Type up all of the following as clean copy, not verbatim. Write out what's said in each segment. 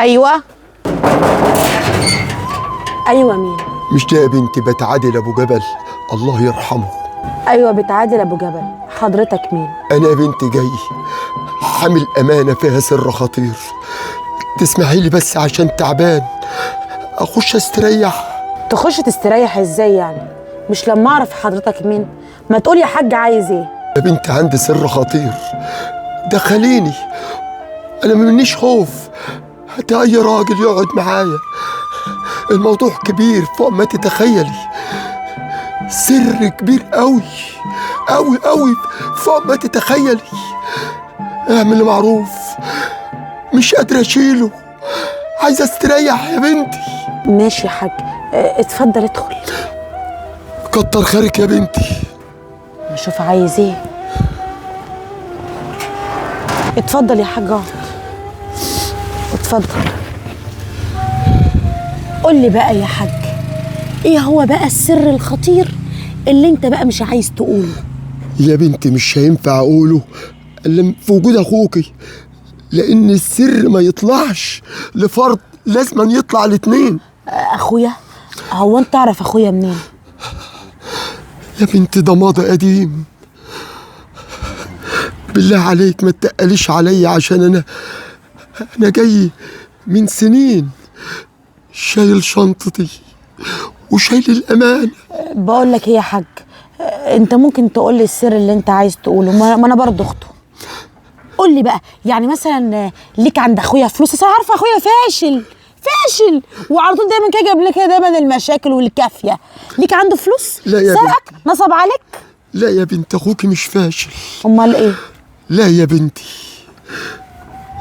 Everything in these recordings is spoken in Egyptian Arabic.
ايوه ايوه. مين؟ مش ده يا بنتي بتعادل ابو جبل الله يرحمه؟ ايوه بتعادل ابو جبل. حضرتك مين؟ انا يا بنتي جاي حامل امانه فيها سر خطير، تسمحي لي بس عشان تعبان اخش استريح. تخش تستريح ازاي يعني؟ مش لما اعرف حضرتك مين. ما تقول يا حاج عايز ايه؟ يا بنتي عندي سر خطير، دخليني، انا ما منيش خوف، حتى اي راجل يقعد معايا، الموضوع كبير فوق ما تتخيلي، سر كبير قوي قوي قوي فوق ما تتخيلي. اعمل معروف، مش قادرة اشيله، عايزة استريح يا بنتي. ماشي يا حاج، اتفضل ادخل. كتر خيرك يا بنتي. نشوف عايز ايه. اتفضل يا حاج اقعد. اتفضل. قول لي بقى يا حاج، ايه هو بقى السر الخطير اللي انت بقى مش عايز تقوله؟ يا بنتي مش هينفع اقوله الا في وجود اخوكي، لان السر ما يطلعش لفرد، لازم يطلع لاتنين. اخويا؟ هو انت تعرف اخويا منين؟ يا بنتي ده ماضي قديم، بالله عليك ما تقليش عليا، عشان انا جاي من سنين شايل شنطتي وشايل الامانة. بقول لك ايه يا حاج، انت ممكن تقول لي السر اللي انت عايز تقوله، ما انا برضه اخته. قول لي بقى، يعني مثلا ليك عند اخويا فلوس؟ اصل عارفه اخويا فاشل فاشل وعلى طول دايما كده جاب لك دايما المشاكل والكافيه. ليك عنده فلوس؟ لا يا سرقك؟ نصب عليك؟ لا يا بنت، اخوكي مش فاشل. امال ايه؟ لا يا بنتي،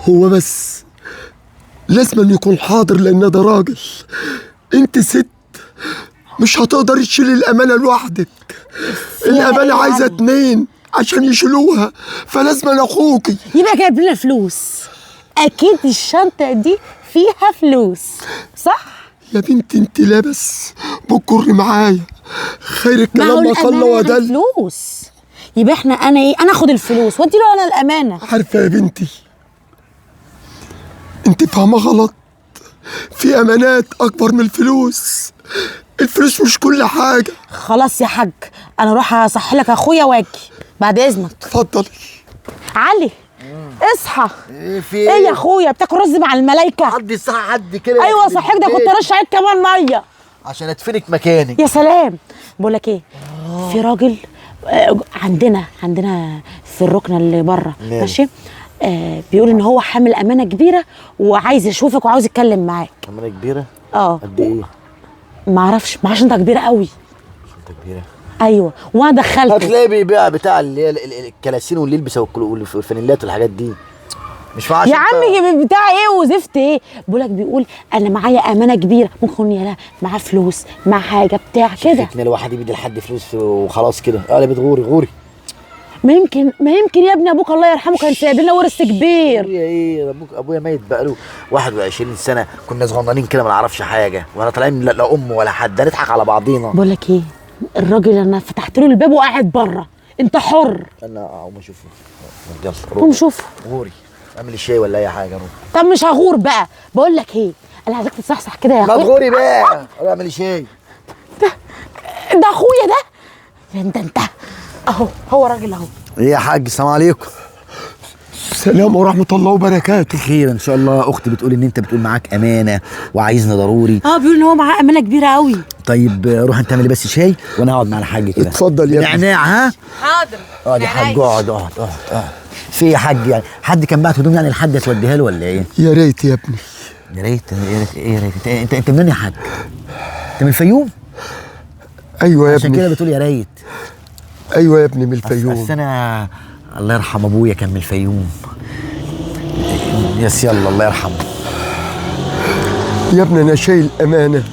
هو بس لازم يكون حاضر لان ده راجل، انت ست مش هتقدري تشيلي الامانة لوحدك، الامانة عايزه اتنين عشان يشيلوها، فلازم اخوكي. يبقى جايب لنا فلوس، اكيد الشنطة دي فيها فلوس، صح؟ يا بنتي انت لا بس بتجري معايا، خير الكلام ما قل ودل. فلوس يبقى احنا انا ايه؟ انا اخد الفلوس وادي له انا الامانة. عارفه يا بنتي انت فاهمه غلط، في امانات اكبر من الفلوس، الفلوس مش كل حاجة. خلاص يا حاج، انا اروح اصحي لك اخويا واجي بعد اذنك. اتفضلي. علي اصحى. ايه في ايه؟ ايه يا اخويا بتاكل رز مع الملايكه؟ حد صح حد كده؟ ايوه صحيح، ده كنت ارش عليك كمان مية عشان ادفنك مكانك. يا سلام. بقول لك ايه، في راجل عندنا في الركنه اللي بره، ماشي، بيقول ان هو حامل امانه كبيرة وعايز يشوفك وعاوز يتكلم معاك. امانه كبيرة؟ قد ايه؟ ما اعرفش، معاه شنطه كبيرة قوي. شنطه كبيرة؟ ايوه، وانا دخلته. هتلاقيه بيبيع بتاع اللي هي الكلاسين واللي يلبسها والفانيلات والحاجات دي. مش معاه يا عمي بتاع ايه وزفت ايه؟ بقول لك بيقول انا معايا امانه كبيرة، ممكن يا لا معاه فلوس، مع حاجة بتاع كده. شفتني لوحدي بيدي لحد فلوس وخلاص كده؟ لا بتغوري غوري. ما يمكن يا ابني ابوك الله يرحمه كان سايب لنا ورث كبير. ابويا ايه؟ ابويا ميت بقاله 21 سنة، كنا صغننين كده ما نعرفش حاجة، وانا طالعين لا ام ولا حد، هنضحك على بعضينا. بقول لك ايه، الراجل انا فتحت له الباب وقاعد بره، انت حر. انا اقوم اشوفه. يلا قوم شوفه. غوري، اعمل الشاي ولا اي حاجة. روح. طب مش هغور بقى. بقول لك ايه، انا عايزاك تصحصح كده يا اخويا. ما تغوري بقى، روح اعمل الشاي. ده اخويا ده انت اهو، هو راجل اهو. ايه يا حاج، السلام عليكم. السلام ورحمة الله وبركاته. خير ان شاء الله. اختي بتقول ان انت بتقول معاك امانه وعايزنا ضروري. بيقول ان هو معاه امانه كبيرة قوي. طيب روح انت اعمل بس شاي وانا هقعد مع الحاج كده. اتفضل يا ابني. نعناع. ها؟ حاضر. اقعد يا حاج، اقعد اقعد اقعد اقعد. في ايه يا حاج؟ يعني حد كان بعت هدوم يعني لحد هتوديها له ولا ايه؟ يا ريت يا ابني. يا ريت يا ريت ايه؟ يا ريت. انت منين يا حاج؟ انت من الفيوم؟ ايوه يا ابني. عشان كده بتقول يا ريت. ايوه يا ابني من الفيوم. بس انا الله يرحم ابويا كان من الفيوم. يس يلا الله يرحمه. يا ابني انا شايل امانه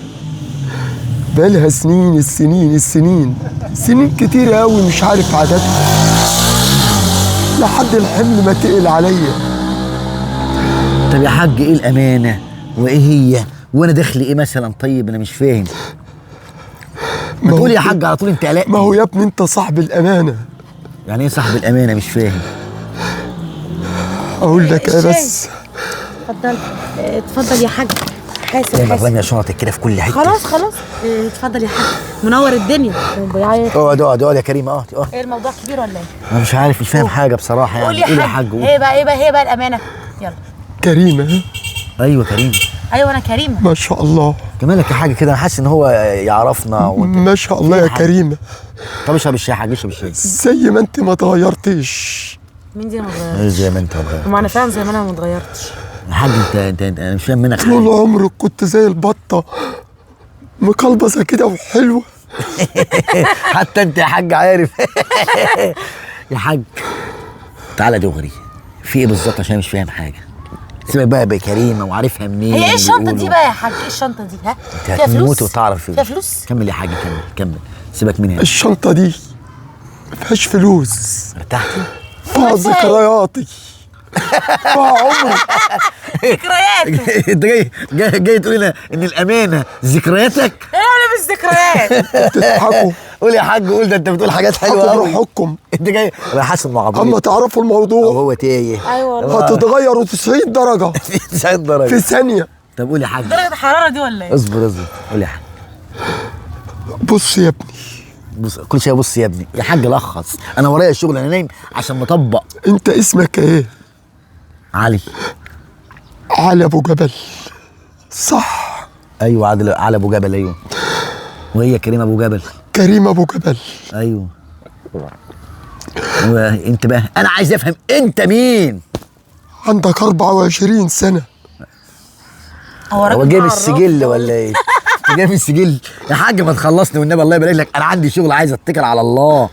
بقالها سنين السنين السنين، سنين كتير قوي مش عارف عددها، لحد الحمل ما تقل عليا. طب يا حاج ايه الامانة وايه هي وانا دخلي ايه مثلا؟ طيب انا مش فاهم. ما تقول يا حاج على طول، انت قلقت. ما هو يا ابني انت صاحب الامانة. يعني ايه صاحب الامانة؟ مش فاهم. اقول لك ايه بس، اتفضل اتفضل يا حاج. حاسب يا حاسب. راميه شنطك كده في كل حتة. خلاص خلاص، اتفضل يا حاج، منور الدنيا. بيعيط. اقعد اقعد اقعد يا كريم، اقعد اقعد. ايه الموضوع كبير ولا ايه؟ انا مش عارف، مش فاهم حاجة بصراحة يعني. قول يا حاج. ايه بقى ايه بقى ايه بقى الامانة؟ يلا. كريمة. ايوه كريمة. ايوه انا كريمة. ما شاء الله. جمالك يا حاج كده، انا حاسس ان هو يعرفنا ما شاء الله يا كريمة. طب اشرب الشاي يا حاج، اشرب الشاي. زي ما انت ما اتغيرتيش. مين دي ما اتغيرتش؟ زي ما انت ما اتغيرتش. ما انا فعلا زي ما انا ما اتغيرتش. يا حاج انت انت انا مش فاهم منك حاجة. طول عمرك كنت زي البطة مقلبصه كده وحلوه. حتى انت يا حاج عارف. يا حاج تعالى دغري، في ايه بالظبط عشان مش فاهم حاجة؟ سيبك بقى بكريمه وعارفها منين. هي ايه الشنطة دي بقى يا حاج؟ ايه الشنطة دي؟ ها؟ انت هتموت وتعرف فيها فلوس؟ كمل يا حاج، كمل كمل، سيبك منها. الشنطة دي ما فيهاش فلوس. ارتحتي؟ فيها ذكرياتي، فيها عمري. ذكرياتي. انت جاي جاي جاي تقول لنا ان الامانة ذكرياتك؟ ايه اللي مش ذكريات؟ تضحكوا. قول يا حاج قول، ده انت بتقول حاجات حلوة قوي. براحتكم. انت جاي، انا حاسس انه عبيط. اما تعرفوا الموضوع هو تايه. ايوه هتتغيروا 90 درجه. 90 درجه في ثانية. طب قول يا حاج. درجه الحرارة دي ولا ايه؟ اصبر اصبر، قول يا حاج. بص يا ابني. بص كل شوية بص يا ابني. يا حاج لخص، انا ورايا شغل، انا نايم عشان مطبق. انت اسمك ايه؟ علي. علي ابو جبل، صح؟ ايوه عادل، علي ابو جبل. ايوه. وهي كريمة ابو جبل. كريمة ابو جبل. ايوه. وانت بقى انا عايز افهم انت مين؟ عندك 24 سنة. هو جايب السجل ولا ايه؟ جايب السجل يا حاج؟ ما تخلصني والنبي الله يبارك لك، انا عندي شغل عايز اتكل على الله.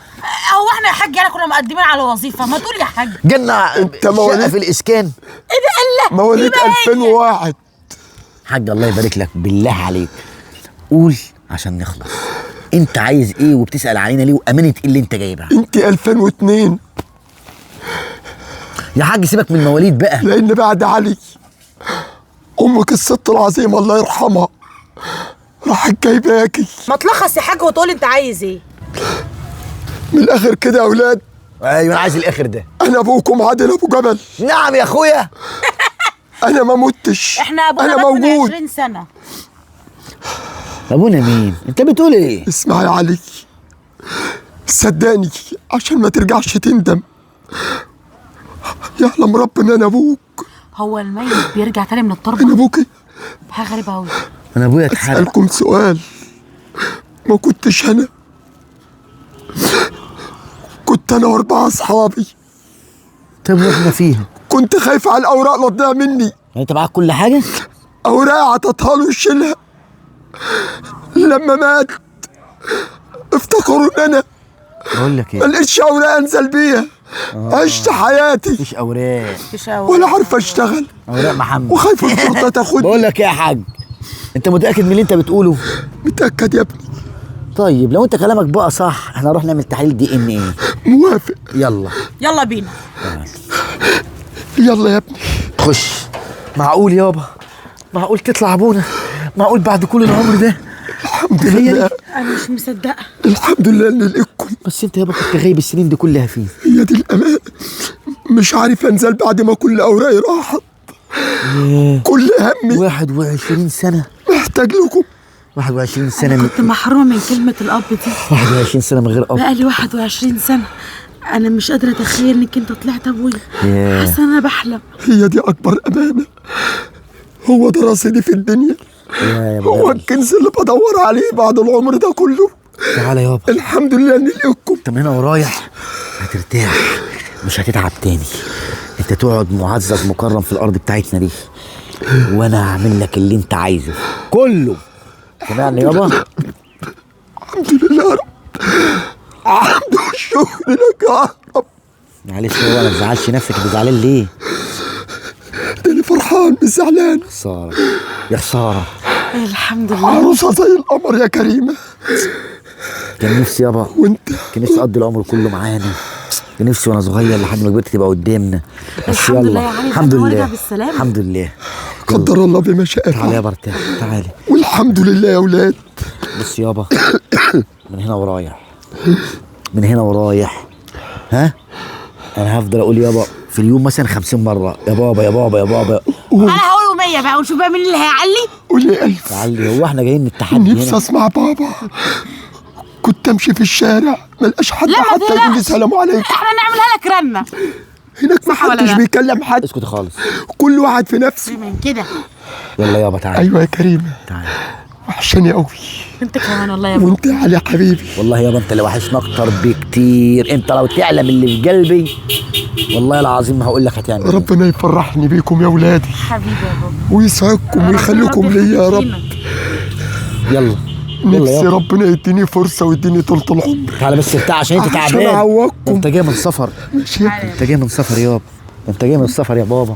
هو احنا يا حاج يعني كنا مقدمين على وظيفة، ما تقول يا حاج. جالنا انت مواليد في الاسكان. ايه ده؟ الله، مواليد 2001. حاج الله يبارك لك، بالله عليك قول عشان نخلص. انت عايز ايه وبتسأل علينا ليه وامانه ايه اللي انت جايبها؟ انت 2002 يا حاج. سيبك من المواليد بقى، لان بعد علي امك الست العظيمة الله يرحمها راحت جايباكي. ما تلخص يا حاج وتقول انت عايز ايه من الاخر كده يا اولاد. ايوه انا عايز الاخر ده. انا ابوكم عادل ابو جبل. نعم يا اخويا. انا ما متش، احنا ابونا انا موجود. 20 سنة. ابونا مين؟ انت بتقول ايه؟ اسمع يا علي، صدقني عشان ما ترجعش تندم. يعلم ربنا انا ابوك. هو الميت بيرجع تاني من التربة؟ انا ابوك. حاجة غريبة قوي. انا ابويا اتحرق. اسالكم سؤال، ما كنتش انا، كنت انا واربعة اصحابي. طب واحنا فيها؟ كنت خايف على الاوراق لا تضيع مني. يعني انت معاك كل حاجة؟ اوراق عطتها له يشيلها. لما مات افتكروا ان انا بقول لك ايه، ما لقيتش اوراق انزل بيها. عشت حياتي مفيش اوراق، مفيش اوراق، ولا عارف اشتغل. اوراق محمد، وخايف الشرطة تاخدني. بقول لك ايه يا حاج، انت متاكد من اللي انت بتقوله؟ متاكد يا ابني. طيب لو انت كلامك بقى صح، احنا هنروح نعمل تحليل DNA. موافق. يلا يلا بينا. يلا يا ابني خش. معقول يابا؟ معقول تطلع ابونا؟ معقول بعد كل العمر ده؟ الحمد لله. انا مش مصدقه. الحمد لله اني لقيتكم. بس انت يابا كنت غايب السنين دي كلها فين؟ هي دي الامانة، مش عارف انزل بعد ما كل اوراقي راحت. كل همي 21 سنة محتاج لكم. 21 سنة. أنا كنت محرومة من كلمة الاب دي. 21 سنة من غير اب. بقالي 21 سنة انا مش قادرة اتخيل انك انت طلعت ابويا. حاسه ان انا بحلم. هي دي اكبر امانه، هو ده رصيدي في الدنيا، هو الكنز اللي بدور عليه بعد العمر ده كله. تعالى يابا. الحمد لله اني لقيتكم. انت من هنا ورايح هترتاح، مش هتتعب تاني. انت تقعد معزز مكرم في الارض بتاعتنا دي، وانا هعمل لك اللي انت عايزه كله. سمعني يابا؟ الحمد لله يا رب، الحمد والشكر لك يا رب. معلش يابا ما تزعلش نفسك، انت زعلان ليه؟ ده انا فرحان مش زعلان. خسارة يا خسارة. الحمد لله. عروسه زي القمر يا كريمة. كان نفسي يابا، وانت كان نفسي اقضي العمر كله معانا، كان نفسي وانا صغير لحد ما كبرت تبقى قدامنا. بس الحمد لله يا علي، الحمد لله بالسلامة. الحمد لله، قدر الله بما شاء فعل. تعالى يابا ارتاح، تعالى. والحمد لله يا اولاد. بص يابا، من هنا ورايح، من هنا ورايح، ها، انا هفضل اقول يابا في اليوم مثلا 50 مرة، يا بابا يا بابا يا بابا. انا هقوله 100 بقى ونشوف بقى مين اللي هيعلي. قولي 1000. تعالي، هو احنا جايين التحدي نفسي هنا. اسمع بابا. كنت امشي في الشارع ما لقاش حد حتى يقول لي سلام عليكم. احنا نعملها لك رنه. هناك ما حدش بيكلم حد. اسكت خالص، كل واحد في نفسه كده. يلا يابا تعالى. ايوه يا كريمة تعالى. وحشاني قوي. انت كمان والله يا بابا. وانت يا علي حبيبي. والله يابا انت اللي وحشنا اكتر بكتير، انت لو تعلم اللي في قلبي والله العظيم ما هقول لك هتعمل ايه. ربنا يفرحني بيكم يا ولادي حبيبي يا بابا، ويسعدكم ويخليكم ليا يا رب. يلا نفسي ربنا يديني فرصة ويديني طولة العمر. تعالى بس ارتاح عشان انت تعبان. عشان اعوضكم. انت جاي من سفر. ماشي. انت جاي من سفر يابا، انت جاي من السفر يا بابا.